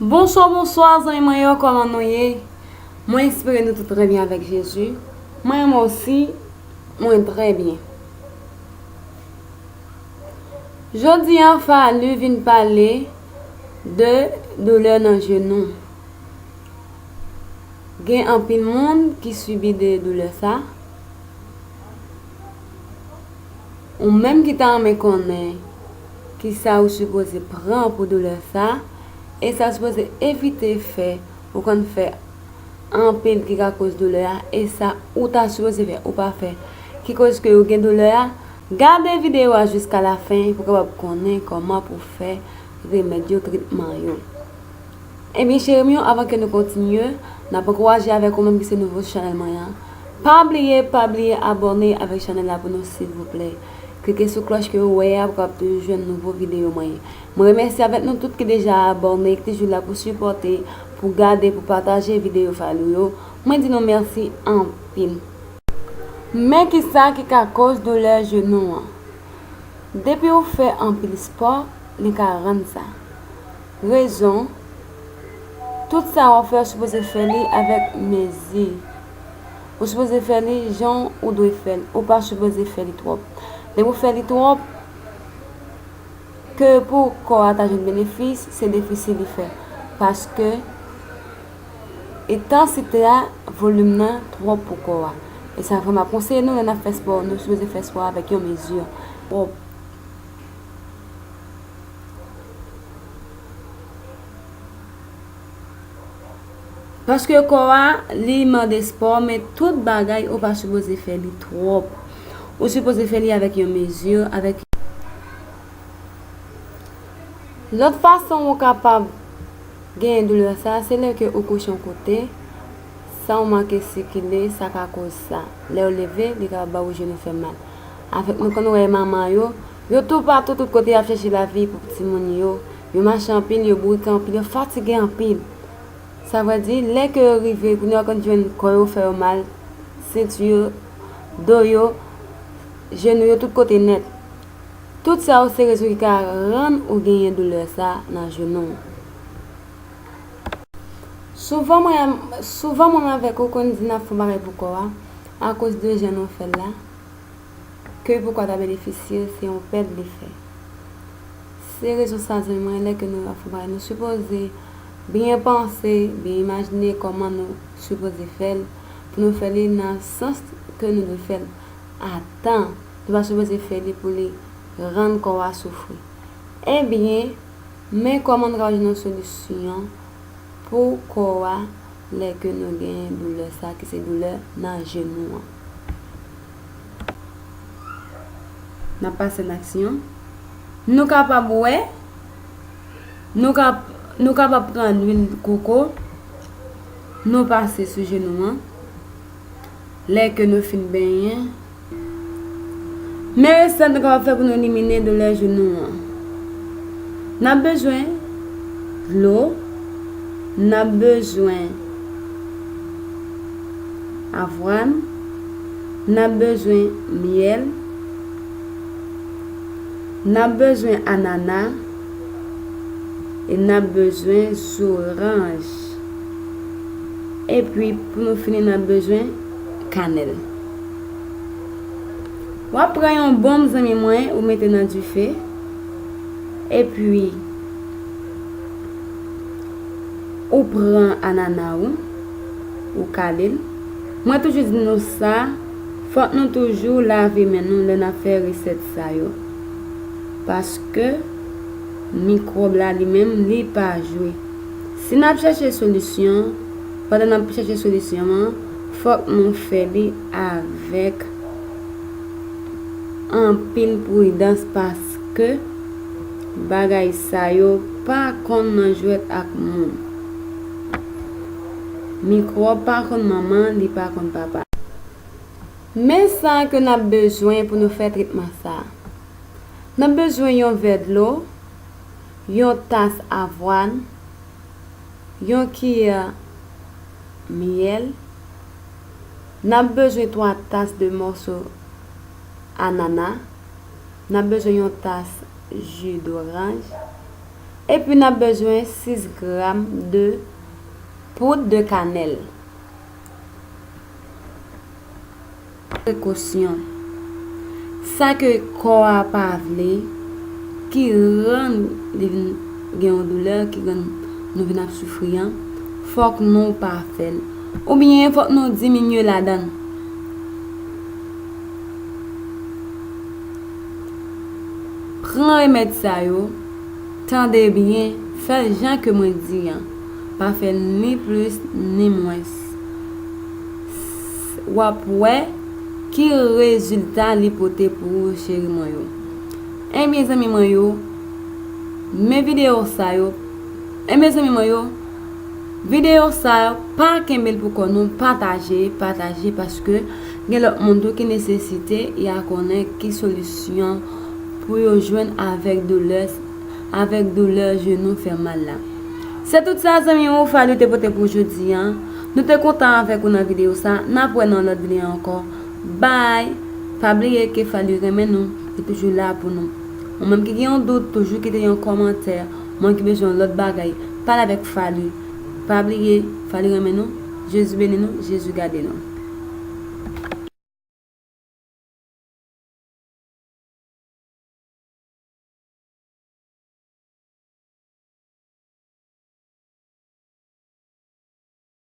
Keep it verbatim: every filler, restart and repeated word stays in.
Bonswa, bonswa, zanmi mwen yo, kòman nou ye? Mwen espere nou tout trè byen avèk Jezi. Mwen menm osi, mwen trè byen. Jodi a, Faly vin pale de doulè nan jenou. Gen anpil moun ki sibi de doulè sa. Ou menm ki ta renmen konnen kisa ou sipoze pran pou doulè sa, e sa ou sipoze evite fè, ou konn fè anpil ki ka koz doulè a, e sa ou ta sipoze fè, ou pa fè, ki koz ke ou gen doulè a, gade videyo a jiska lafen pou w kapab konnen kòman pou w fè remèd yo, tretman yo. Ebyen, cheri m yo, avan ke nou kontinye, n ap ankouraje avèk ou menm ki se nouvo sou chanèl mwen an. Pa bliye, pa bliye abòne avèk chanèl la pou nou, silvouplè. Klike sou klòch ke ou wè a pou w kapab toujou jwenn nouvo videyo mwen. Mwen remèsye avèk nou tout ki deja abòne, ki toujou la pou sipòte, pou gade, pou pataje videyo Faly yo. Mwen di nou mèsi anpil. Men kisa ki ka koz doulè jenou an? Depi ou fè anpil spò, li ka rann sa. Rezon, tout sa w ap fè, ou sipoze fè li avèk mezi. Ou sipoze fè li jan ou dwe fè l. Ou pa sipoze fè li twòp. Depi ou fè li twòp, ke pou kò a ta jwenn benefis, se defisi li fè. Paske entansite a, volim nan twòp pou kò a. E sa fè m ap konseye nou, lè n ap fè spò, nou sipoze fè spò avèk yon mezi. Twòp. Paske kò a, li mande spò, men tout bagay ou pa sipoze fè li twòp. Ou sipoze fè li avèk yon mezi, avèk Lòt fason ou kapab genyen doulè sa, se lè ke ou kouche yon kote, san ou manke sikile, sa ka koz sa. Lè ou leve, li ka ba ou jenou fè mal. Avèk nou konn wè manman yo, yo toupatou, tout kote y ap chèche lavi pou timoun yo. Yo mache anpil, yo bourike anpil, yo fatige anpil. Sa vle di, lè ke yo rive, kounye a konn jwenn kò yo fè yo mal, senti yo, do yo, jenou yo, tout kote nèt. Tout sa yo se rezon ki ka rann ou genyen doulè sa nan jenou w. Souvan mwen, souvan mwen avèk ou konn di n ap fè yon bagay pou kò a, akoz de jan nou fè l la, ke poukwa ta benefisye, se yon pèd li fè. Se rezon sa, zanmi mwen, lè ke nou ap fè yon bagay, nou sipoze byen panse, byen imajine kòman nou sipoze fè l, pou nou fè li nan sans ke nou dwe fè l a tan. Nou pa sipoze fè li pou li rann kò a soufri. Ebyen, men kòman nou ka jwenn yon solisyon pou kò a lè ke nou genyen doulè sa ki se doulè nan jenou an. N ap pase nan aksyon. Nou kapab wè, nou ka, nou kapab pran lwil koko, nou pase sou jenou an. Lè ke nou fin benyen, men resèt nou kapab fè pou nou elimine doulè jenou an. N ap bezwen dlo, n ap bezwen avwàn, n ap bezwen myèl, n ap bezwen anana, e n ap bezwen zoranj. Epi, pou nou fini, n ap bezwen kanèl. W ap pran yon bonm, zanmi mwen, ou mete nan dife. Epi, ou pran anana ou, ou kale l. Mwen toujou di nou sa, fòk nou toujou lave men nou lè n ap fè resèt sa yo. Paske mikwòb la li menm, li pa jwe. Si n ap chèche solisyon, pandan n ap chèche solisyon an, fòk nou fè li avèk anpil pridans, paske bagay sa yo pa konn nan jwèt ak moun. Mikwòb pa konn manman, li pa konn papa. Men sa ke n ap bezwen pou nou fè tretman sa. N ap bezwen yon vè dlo, yon tas avwàn, yon kiyè myèl, n ap bezwen twa tas de mòso anana, n ap bezwen yon tas ji doranj, Epi n ap bezwen sis gram de poud de kanèl. Prekosyon. Sa ke kò a pa vle, ki rann li vin gen yon doulè, ki rann nou vin ap soufri an, fòk nou pa fè l. Oubyen fòk nou diminye ladan l. Pran remèd sa yo, tande byen, fè l jan ke mwen di an. Pa fè l ni plis ni mwens. W ap wè ki rezilta li pote pou ou, cheri mwen yo. Ebyen, zanmi mwen yo, men videyo sa yo. Ebyen, zanmi mwen yo, videyo sa yo, pa kenbe l pou kò nou, pataje, pataje, paske gen lòt moun tou ki nesesite, y a konnen ki solisyon pou yo jwenn avèk doulè, avèk doulè jenou fè mal la. Se tout sa, zanmi yo, Fally te pote pou jodi an. Nou te kontan avèk ou nan videyo sa. N ap wè nan lòt videyo ankò. Bye! Pa bliye ke Fally renmen nou, li toujou la pou nou. Ou menm ki gen yon dout, toujou kite yon kòmantè. Mwen ki bezwen yon lòt bagay, pale avèk Fally. Pa bliye, Fally renmen nou. Jezi beni nou, Jezi gade nou.